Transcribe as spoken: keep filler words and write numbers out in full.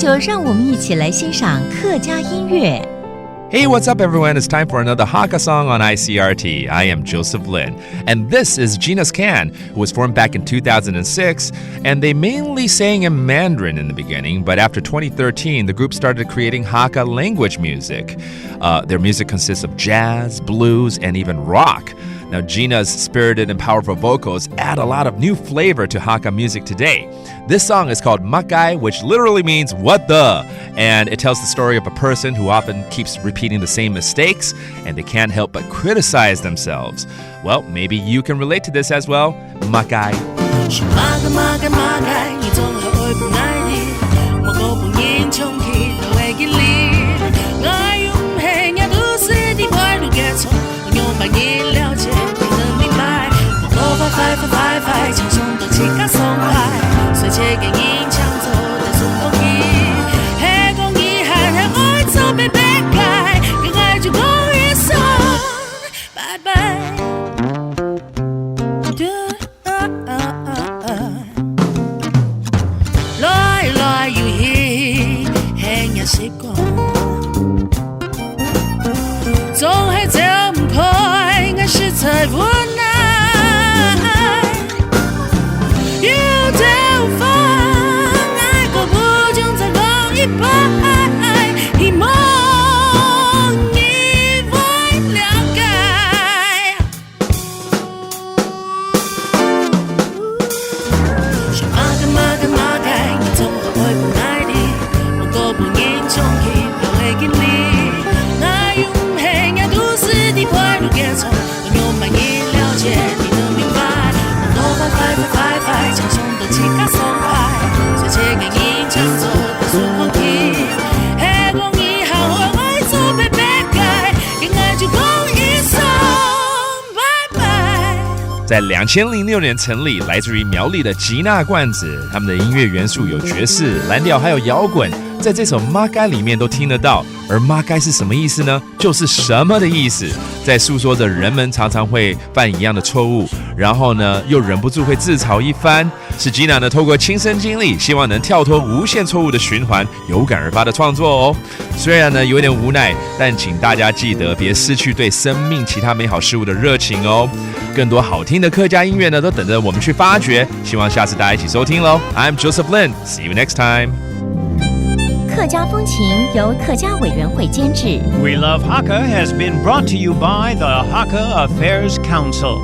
就让我们一起来欣赏客家音乐。 Hey, what's up, everyone? It's time for another Hakka song on I C R T. I am Joseph Lin, and this is Gina's Can, who was formed back in two thousand six, and they mainly sang in Mandarin in the beginning, but after twenty thirteen, the group started creating Hakka language music. Uh, their music consists of jazz, blues, and even rock. Now, Gina's spirited and powerful vocals add a lot of new flavor to Hakka music today. This song is called Makai, which literally means "What the?" And it tells the story of a person who often keeps repeating the same mistakes, and they can't help but criticize themselves. Well, maybe you can relate to this as well. Makai. 是麼个麼个麼个，你總係愛分𠊎知，莫過分人衝去到愛緊離。𠊎又毋係若都市的快樂結束，我用百年了解，你能明白。莫過快快快快快，唱songs到自家爽快，世界个人搶走的sunflower。係講遺憾，係愛做別別个，跟𠊎就講一聲拜拜。 來來又去，係若習慣，總係走毋開，𠊎實在無奈。有兜風，𠊎个目中再望一擺，希望你會了解。 是麼个麼个麼个，你總係愛分𠊎知，莫過分人衝去到愛緊離。𠊎又毋係若都市的快樂結束，我用百年了解，你能明白。莫過快快快快快，唱songs到自家爽快，世界个人搶走的sunflower。係講遺憾，係愛做別別个，跟𠊎就講一聲拜拜。 在两千零六年成立，来自于苗栗的吉娜罐子，他们的音乐元素有爵士、蓝调，还有摇滚，在这首《马街》里面都听得到。而《马街》是什么意思呢？就是什么的意思，在诉说着人们常常会犯一样的错误，然后呢，又忍不住会自嘲一番。是吉娜呢，透过亲身经历，希望能跳脱无限错误的循环，有感而发的创作哦。 虽然呢有点无奈，但请大家记得别失去对生命其他美好事物的热情哦。更多好听的客家音乐呢，都等着我们去发掘。希望下次大家一起收听喽。I'm Joseph Lin. See you next time. 客家风情由客家委员会监制。 We Love Hakka has been brought to you by the Hakka Affairs Council.